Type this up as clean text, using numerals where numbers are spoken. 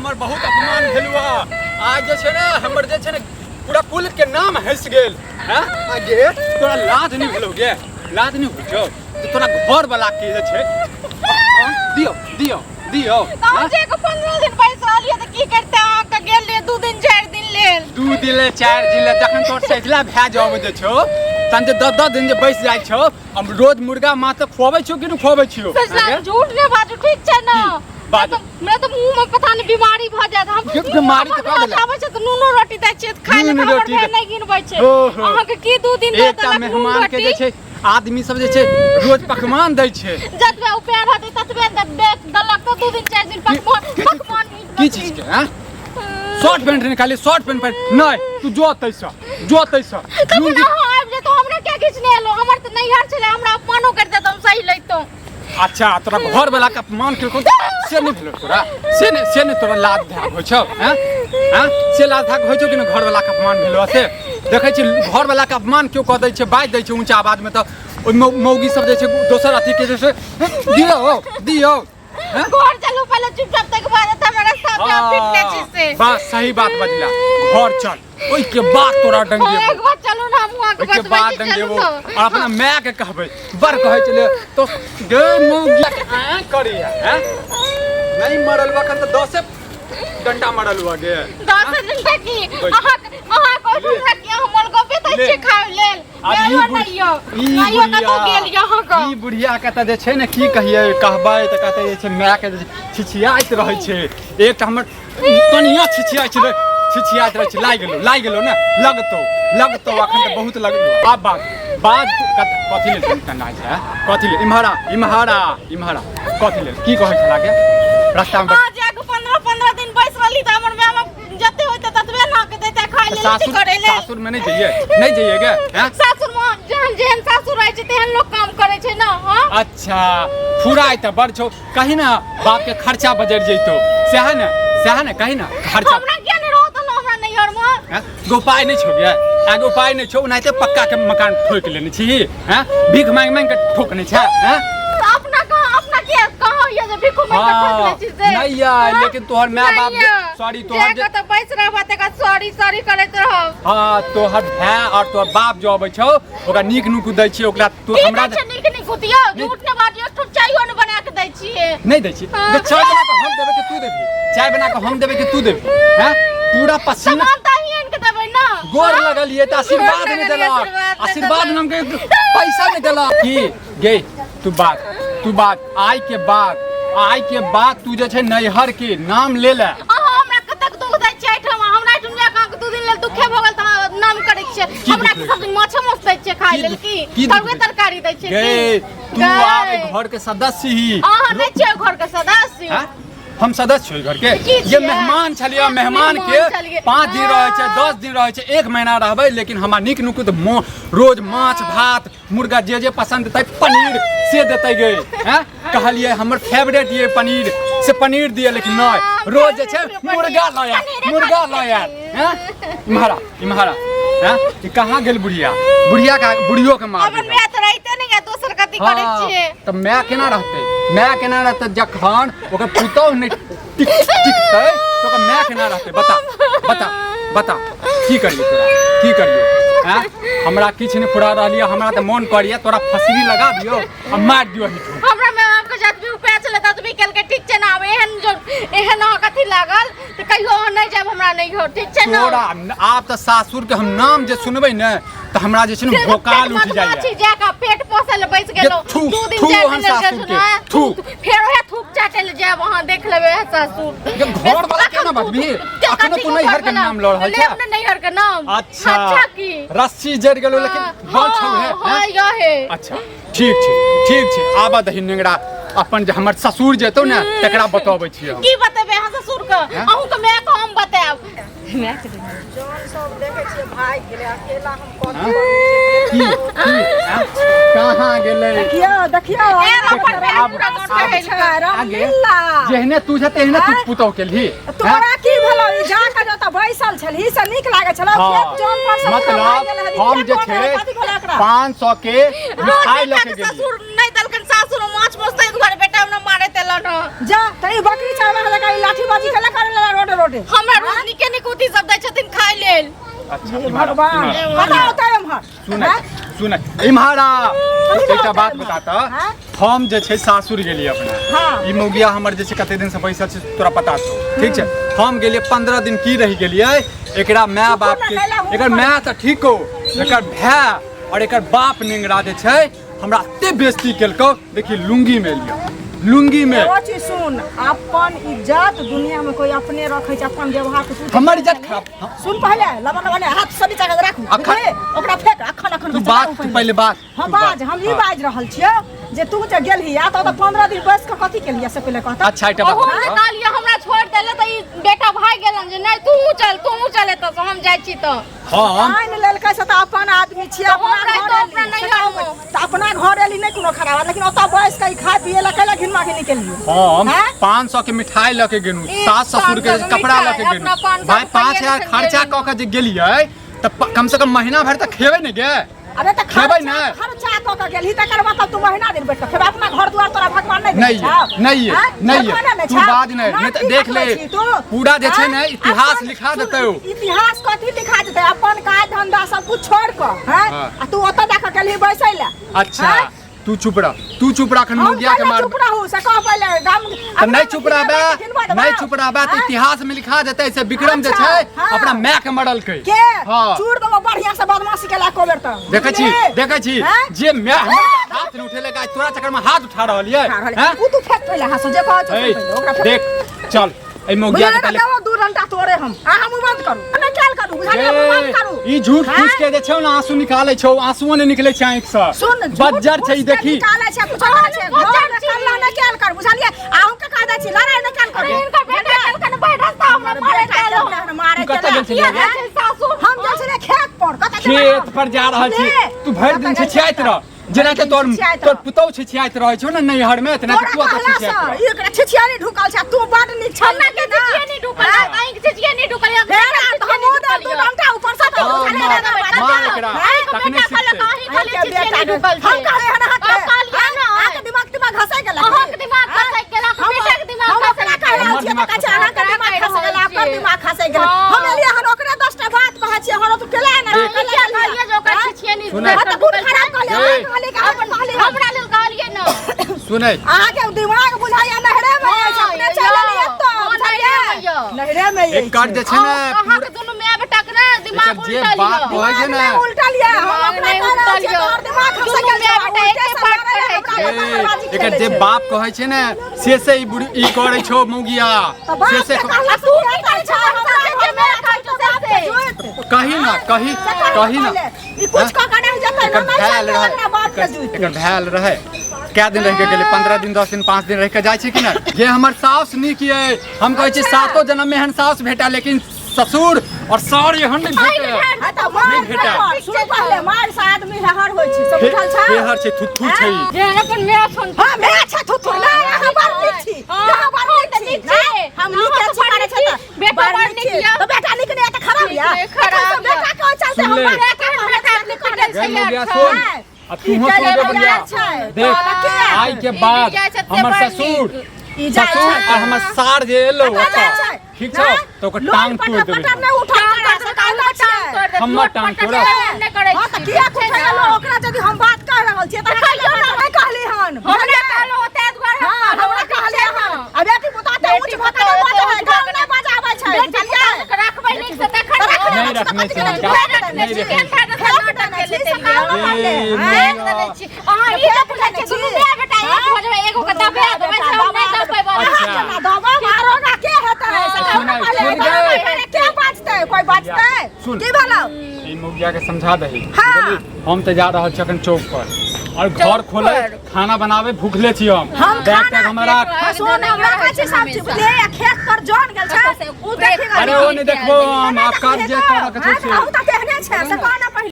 हमर बहुत अपमान भेल हुआ। आज जे छै ने हमर जे छै ने पूरा कुल के नाम हंस गेल। हैं आ गे तोरा लाज नहीं भेलो गे, लाज नहीं होइ छौ जे तोरा घर वाला के जे छै। हाँ, दियौ दियौ दियौ। तऽ हम जे 15 दिन बैस रहलियै तऽ की करते, अहाँके गेल रहियै 2 दिन 4 दिन लेल। 2 दिन ले 4 दिन ले, जखन तोर सैजला भए जाब जे छौ तहन जे 10-10 दिन जे बैस जाइ छौ। हम रोज मुर्गा माछ तऽ खुआबै छियौ कि नहि खुआबै छियौ? सैजला झूठ नहि बाजू, ठीक छै ने? की? बाजू। हमरा तऽ मुँह में पता नहि बीमारी भऽ जायत। हम के बीमारी तऽ कऽ देलक? आबै छै तऽ नूनो रोटी दै छियै तऽ खाय लए, नून हमर रोटी भाय दै- नहि गिनबै छै। ओहो। अहाँके की 2 दिन दऽ एकटा देलक नून मेहमान के जे रोटी? छै आदमी सब जे छै रोज पकवान दै छै। जतबे उपाय रहतै ततबे देलक तऽ 2 दिन 4 दिन पकवान पकवान मीट की मछली। चीज के? हैं शॉर्ट पैंट निकाली, शॉर्ट पैंट पहिर नहीं तू जो तैसा जो तैसा। तब लुंगी अहाँ आबि जेतौ, हमरा किया घिचने एलहुँ? हमर तऽ नैहर छलै, हमरा अपमानो करि देत हम सही लैतहुँ। अच्छा तोरा घर वाला के अपमान केलकौ से नहीं भेलो तोरा? से नहीं, से नहीं तोरा लाज धाक होइ छौ? हैं हैं से लाज धाक होइ छौ कि नहीं घर वाला के अपमान भेलो से? देखै छी घर वाला के अपमान केओ कऽ दै छै, बाजि दै छै ऊँचा आवाज में तऽ ओहि मौगी सब जे छै दोसर अथी के जे छै दियौ दियौ। हैं? घर चलू पहिले चुपचाप, तक बाद तऽ हमरा रास्ता पे हाँ, फिटने छी से। बस सही बात बजला, घर चल ओहि के बाद तोरा डंगे। हाँ, एक बार चलू ना, हम वहाँ के ओहिके बतबै बाद छी, डंगे चलू वो ना। और अपना माय के कहबै बड़ कहै छलै तो गे मौगी आ करिया। हैं नहीं मरल बा तऽ 10 डंडा मरल हुआ गे। 10 डंडा की? बैठ। अहाँ अहाँ कहू ले। हमरा कि अहाँ मोलगप्पे दै ले। छियै खाय लेल? आब ई गेलो बुढ़- नहि यौ। ई नहि यौ, कतौ बुढ़िया गेल यौ अहाँके। ई बुढ़िया के तऽ जे छै ने की कहियै, कहबै तऽ कहतै जे छै माय के जे छै छिछियाइत रहै छै। एकटा हमर कनिया छिछियाइत छै, छिछियाइत रहै छै। लागि गेलौ, लागि गेलौ ने, लगतौ लगतौ अखन तऽ बहुत लगतौ। आब बात बात कथी लेल कन्ना छै? कथी लेल? इम्हर आ, इम्हर आ, इम्हर आ। कथी लेल की कहै छला के रास्ता में? अहाँ जाके 15-15 दिन बैस रहली तऽ हमर माय बाप जते होइते ततबे ना के देते खाय लेल, अथी सासुर करै लेल। सासुर में नहीं जाइए, नहीं जाइए गे? हैं सासुर में जेहन जेहन सासुर रहै छै तेहन लोक काम करै छै ना। हाँ अच्छा फुराय तऽ बड़ छौ, कही ना बाप के खर्चा बजर जैतो, सएह ने सएह ने, कही ना खर्चा। हमरा किया नहि रहत ना हमरा नैहर में? हैं? गो उपाय नहीं छौ गे, आगे उपाय नहीं छौ, ओनाहिते पक्का के मकान ठोक लेने छी। हैं भीख मांगि मांगि के ठोकने छै? हैं तऽ अपना कहाँ, अपना किया कहाँ होइया जे भीखो मांगि के ठोक लै छी से? नहीं यार, हाँ? लेकिन तोहर my बाप नहीं या। सॉरी तोहर जे कतऽ बैस रहबा तकर सॉरी सॉरी करैत रहब। हाँ तोहर भाय और तोहर बाप जो अबै छौ ओकरा नीक नुक दै छियै ओकरा तू की हमरा दै छै नीक नीक दियौ, झूठ ने बाजियौ, एक ठोप चायो ने बना के दै छियै। नहीं दै छियै। हाँ। जे चाय बना के हम देबै कि तू देबही? चाय बना के हम देबै कि तू देबही? हैं पूरा पसीना सामान तऽ अहीं आनि के देबै ना। गोर हाँ? लगलियै तऽ आशीर्वाद गोर नहि लगलियै, देलक, आशीर्वाद नहि आशीर्वाद देलक। नाम के पैसा नहि देलक। की गे तू बात, तू बात आइ के बाद, आइ के बाद तू जे छै नैहर के नाम ले ले। अहाँ हमरा कतेक दुख दै छियै एहिठाम, हमरा एहिठाम जा कऽ अहाँके 2 दिन लेल दुखे भऽ गेल तऽ अहाँ नाम करै छियै। की हमरा दुख के दै सब दिन माछे माउस दै छियै खाय की लेल दुख- की? की दुख तरुए दै? तरकारी दै छियै गे की? तू गै। आब एहि घर के सदस्य ही। अहाँ नहि छियै घर के सदस्य? हैं? हम सदस्य छियै घर के। की ये छियै? मेहमान छलियै, हाँ, मेहमान के मेहमान छलियै। 5 दिन रहै छै, 10 दिन रहै छै, 1 महीना रहबै, लेकिन हमरा नीक नुकुत रोज माछ भात मुर्गा जे जे पसंद देतै, पनीर से देतै गे। हैं कहलियै हमर फेवरेट ये पनीर, से पनीर दिए, लेकिन नहीं रोज जे छै मुर्गा लऽ आयल, मुर्गा लऽ आयल। हैं इम्हरा इम्हरा, हैं ई कहाँ गेल बुढ़िया? बुढ़िया का बुढ़ियो के मार अपन देलक। माय तऽ रहिते नहि या दोसर कथी करै छियै? तऽ माय केना रहतै? माय केना रहतै जखन ओकर पुतोहु नहि टिकतै तऽ ओकर माय केना रहतै? बता बता बता, की करियौ तोरा, की करियौ? हैं हमरा किछु नहि फुरा रहल यऽ, हमरा तऽ मोन करैया तोरा फसरी लगा दियौ आ मारि दियौ एहिठाम। हमरा माय बाप के जतबी उपाय छलै ततबी केलकै, ठीक छै ना? आब एहन जो एहन अहाँ कथी लागल तऽ कहियो अहाँ नहि जायब हमरा नहीं हो, ठीक छै ना? तोरा आब तऽ सासुर के हम नाम जे सुनबै ने तऽ हमरा जे छै ने से तऽ भोकाल पेट उठि जाइया। मधुमाछी जा कऽ पेट पोसै लए बैस गेलहुँ। थू, 2 दिन थू 4 अहाँ दिन लेल सासुर के, गेलहुँ, आँय? थू। फेर ओएह थूक चाटै लए जायब, अहाँ देख लेबै ओएह सासुर। ये घर वाला केना बजबही? अखनो तू नैहर के नाम लऽ रहल छे? लेब ने नैहर के नाम। अच्छा। अच्छा की? रस्सी जरि गेलो लेकिन बल छौ हे, हाँ, हैं? यह हे। अच्छा ठीक छै, ठीक छै, आबऽ दही नेंगरा, अपन जे हमर ससुर जेतौ ने तकरा बतबै छियै हम। की बतेबै अहाँ ससुर के? हैं? अहूँ के माय के हम बतायब। जौन सब देखै छियै भागि गेलै, अकेला हम कथी हाँ? करू? की की हैं? कहाँ गेलै? देखियौ देखियौ, ए, अपन आब- पैर पूरा गोड़ आब- टहलि कऽ। आगे रामलीला। जेहने तू छे तेहने तू पुतोह केलही। तोरा की भेलौ? ई जा कऽ जतऽ बैसल छलही से नीक लागै छलौ? हाँ। खेत जौन पर से पूरा भागि गेल मतलब हन। हम जे किया छै कोन कथी भेलौ एकरा? 500 के रोज मिठाई लऽ बेटा के के गेलियै। ससुर नहि देलकनि सासुर माछ माउस, ताहि दुआरे बेटा हमरा मारैत एलक। देलन हँ। जा त ई बकरी चरवा लगा ई लाठीबाजी केला करे ला रोडे रोडे। हमरा रोज नीके निकुती सब दै छथिन खाय लेल। अच्छा, हे इम्हर आ, भगवान, इम्हर आ। कतऽ होतै एम्हर? सुन हैं? सुन, इम्हर आ, एकटा बात होतै बताता। हैं? हम जे छै सासुर गेलियै अपना। हाँ। ई मौगिया हमर जे छै कते दिन से बैसल छै, तोरा पता छौ, ठीक छै? हम गेलियै 15 दिन की रहि गेलियै, एकरा माय बाप के, कैला हुकुम। एकर माय तऽ ठीक हो, एकर भाय और एकर बाप नेंगरा जे छै हमरा एते बेइज्जती केलकौ। देखी लुंगी में लियो, लुंगी में। एगो चीज सुन, अपन इज्जत दुनिया में कोई अपने रखे छै, अपन व्यवहार के तू हमर इज्जत खराब। हाँ, सुन, पहले लबन लबन हाथ से नीचा के राखू। अखन- बुझलियै? ओकरा फेंक अखन अखन तू बचा बात उ तू पहिले। पहिले बात। हाँ, तू बाज, हम ई हाँ। बाज रहल छियौ जे तू जे गेलही आ तऽ 15 दिन बैस कऽ कथी केलियै से पहिले कहता। अच्छा, एकटा बात ओहो बता। जे कहलियै हमरा छोड़ि देले तऽ ई बेटा भागि गेलन जे नहि तू चल, तू चल एतऽ से, हम जाइ छी तऽ। हम आनि लेलकै से तऽ अपन आदमी छियै, तऽ अपना हम रहितहुँ घर अपना एली, से नैहरमे। तऽ अपना घर एली, नहि कोनो खराब, लेकिन ओतऽ बैस कऽ ई खाय पिए लए कैला घिनमा घिनी केलियै? हम हैं? 500 के मिठाई लऽ के गेलहुँ, ई सास ससुर के 500 के कपड़ा लऽ के मिठाई, गेलहुँ। अपना 500 भाय, रुपैआ 5000 लेके खर्चा गेलहुँ। कऽ के जे गेलियै तऽ कम से कम महीना भरि तऽ खेबै ने गे। अरे तऽ खेबै खर्चा ने। खर्चा कऽ के गेलही तकर बाद तब तू महीना दिन बैठ कऽ खेबै? अपना घर दुआर तोरा भगवान नहि देने नहीं छौ? नहीं हैं? नहीं भगवान नहि तू छौ? बाज नहीं, नहीं तऽ की देख ले, बतबै छी तू? पूरा जे छै हैं? ने इतिहास अपन- लिखा सुन, देतै ओ। इतिहास कथी लिखा देतै? अपन काज धंधा सब कुछ छोड़ कऽ, हैं? हाँ। आ तू ओतऽ जाकऽ गेलही बैसै लए। अच्छा। हैं? तू चुप रह, तू चुप रह, अखन हम मौगिया के पहिले मार चुप रहू से कह पहिले गाम। तऽ नहि चुप रहबे, नहि चुप रहबे तऽ हैं? इतिहास में लिखा जेतै से विक्रम जे अच्छा, छै हाँ। अपना माय के मरलकै के। हाँ। चूर देबो बढ़िया से बदमाशी केला एको बेर तऽ। देखै छी, बुझलिही? देखै छी हैं? जे माय हमर हाथ नहि उठेलक, आइ तोरा चक्कर में हाथ उठा रहल ये। खा रहल हैं? उ तू फेंक पहिले हाथ से जे कहै छौ ए, पहिले ओकरा फेंक। देख, चल एहि मौगिया के बुझलियै ने? पहिले देबो दू डंटा तोरे हम, आ हमहूँ बंद करू, नहि कैल करू, बुझलियै? हमहूँ बंद करू। ई झूठ हैं? फूस के जे छौ ने आंसू निकालै छौ, आंसुओ नहि निकलै छै आँखि से। सुन, झूठ बज्जर छै ई। फूस के देखी निकालै छै, कुछो करै छै, बज्जर घर में छी। कल्ला नहि कैल कर, बुझलियै? अहूँ के कह दै छी, लड़ाइ नहि कैल करू। हिनकर बेटा केलकन बड़ रास्ता हमरा हमर मारे बेटा गेल। केलक हन, मारे तू कतऽ केलक। गेल छलियै किया गेल छै सासुर? हम गेल छलियै खेत पर। कतऽ जेबै खेत हम? पर जा रहल छी? ले। तू भरि दिन कतऽ गेल छिछियाइत छलियै? रह, जेनाकि भरि तोर दिन छिछियाइत तोर रह। पुतहु छिछियाइत रहै छौ ने नैहर में, तेनाहिते तोरा तू ओतऽ कहला छिछियाइत से रह। ई एकरा छिछियारी ढुकल छै, तू बड नीक छै। हमरा के छिछिए नहीं ढुकल, हैं? अहीं के छिछिए नहीं ढुकल। फेर आ तऽ हमहूँ देब दू डंटा ऊपर से तऽ हाँ, बुझलियै मार, ने बात? मार एकरा, हैं? तखने बेटा कहलक सिखतै। अहीं खाली अहाँके छिछिए बेटा नहीं ढुकल छै। हम कहलियै हन अहाँके? हम कहलियै ने। अहाँके दिमाग तिमाग घसै गेल? अहाँके दिमाग घसै गेल, अहाँके हम- बेटा के दिमाग हम घसै ओकरा कहि रहल हमर छियै तऽ दिमाग कहै छै अहाँके घसै दिमाग गेल। खसै गेल, ओकर दिमाग खसै गेल। हाँ। हम एलियै हन ओकरे 10टा बात कहै छियै हन, तू केला ने देख। केला किया कहलियै जे ओकरा हैं? छिछिए नहीं सुनै। हाँ, तऽ गुण खराब कहलियै, ए। अहाँ कहलियै कि अहाँ कहलियै। हमरा लेल कहलियै ने। सुनै, अहाँके दिमाग बुझाइया नहरे में अछि, अपने हाँ, चलि एलियै एतऽ, हाँ, बुझलियै? नैहरे में यऽ। नैहरे में अछि। एकर जे छै ने अहाँके पूरा दुनू माय बेटा के ने दिमाग एकर जे उल्टल बात यऽ। कहै छै दिमाग ने नहि उल्टल यऽ, हम दिमाग ओकरा नहि कहि रहल उल्टल छियै, यऽ। तोहर दिमाग दुनू खसै गेल माय छौ, बेटा उल्टे एके से पाठ लड़ै पढ़ै हमरा छै। बता बाजी एकर खेलै जे छै। बाप कहै छै ने से ई बुढ़ी ई करै छौ मौगिया। तऽ बाप से से के कहला तू की करै छौ? हमरा हमरा घर जे में माय खाइ छौ बाप के से। जोइत। कही ना, कही, से कही कही ना। पहिले। ई कुछ कऽ के नहि जेतै, एकर नहि भैल जेतै रहै, अपना बाप के एकर जोइत। एकर भैल रहै, कए दिन रहि के गेलै? 15 दिन, 10 दिन, 5 दिन रहि के जाइ छै कि नहि? जे हमर साउस नीक ये, हम कहै छी अच्छा। सातो जन्म में एहन साउस भेटा, लेकिन ससुर और सार एहन नहि भेटे। हाँ, तऽ मार नहि भेटा। पर, सुनू पहिले, मार से आदमी हेहर होइ छै, से बुझल छौ? हेहर छै, थुथुर छै ई। जेहन अपन माय छन। हाँ, मैं छै थुथुर, नहि, अहाँ बड़ नीक छी, हाँ, अहाँ बड़ नीक तऽ छी, नीक नहि, छी। हम अहाँ नीके तऽ छी बड़ करै नीक छै छी। तऽ बेटा बड़ बड़ नीक नीक छी। यऽ। तऽ बेटा नीक नहि यऽ तऽ खराब नीक यऽ? नहि, खराब एखन से यऽ। बेटा के चलते सुन हम ले। बड़ बेटा बेटा के पिटल गै छै मौगिया, यार। सुन। छै। आ तूहो सुन गे बुढ़िया, देख, आइ के ई बाद जाइ छै से हमर बड़ ससुर नीक। ई जाइ ससुर छै। और हमर सार जे एलो कतऽ जाइ ओतऽ, छै? ठीक छौ? हैं? तऽ ओकर लोन टांग तोड़ि पटर देबै। पटर नहि उठल टांग करै, तोड़ से कहै देबै, छियै। टांग तोड़ देबै, हमर लोट टांग पटर तोड़त। हम नहि करै हाँ, तऽ छी, किया ठीक छै उठेलहुँ ने? ओकरा? यदि हम बात कहि रहल छियै तऽ कहियौ ने। नहि कहली हन। हमरा बुझलियै? कहलहुँ ताहि दुआरे हम हाँ, कहलहुँ, हमरा ठीक कहलियै छै हन। ने? आ बेटी पुतोह तऽ ऊँच बेटी भऽ कऽ पुतोह नहि बाजै ऊँच है, भऽ गाल कऽ नहि बजाबै छै, बेटी बुझलियै? पुतोहके राखबै नीक से तखन तऽ ने। नहि रखने छी कथी हुनका, के रखने नहि छी, रखने केहन छी। फायदा से फेक नाटक देने छी, केले से कहलहुँ ए, पहिले, मैया। हैं? फेक देने छी। अहाँ ई तऽ बुझै छियै, दुनू माय बेटा एक भऽ जेबै, एगो के दबा देबै, से हम नहि दबबै बला। अच्छा। केना दबा मारोगा के हेतै से कहू ने सुनै, पहिले, सुन एगो गै। पहिले के बाजतै? कोइ बाजतै? सुन। की भेलौ? ई मौगिया के समझा दही। हाँ। बुझलिही? हम तऽ जा रहल छी अखन चौक पर और घर खोले, पर। खाना बनावे, भूखले छी हम। हम बैग खाना तैग हमरा राख। हाँ, सुन, हम रखै छी सब चीज, बुझलियै? आ खेत पर जन गेल छै, कतऽ से उ देखी अरे ओ नहि देखबो हम, आब काज जे करऽ के छै से। अहूँ तऽ तेहने छै, से कह ने पहिले।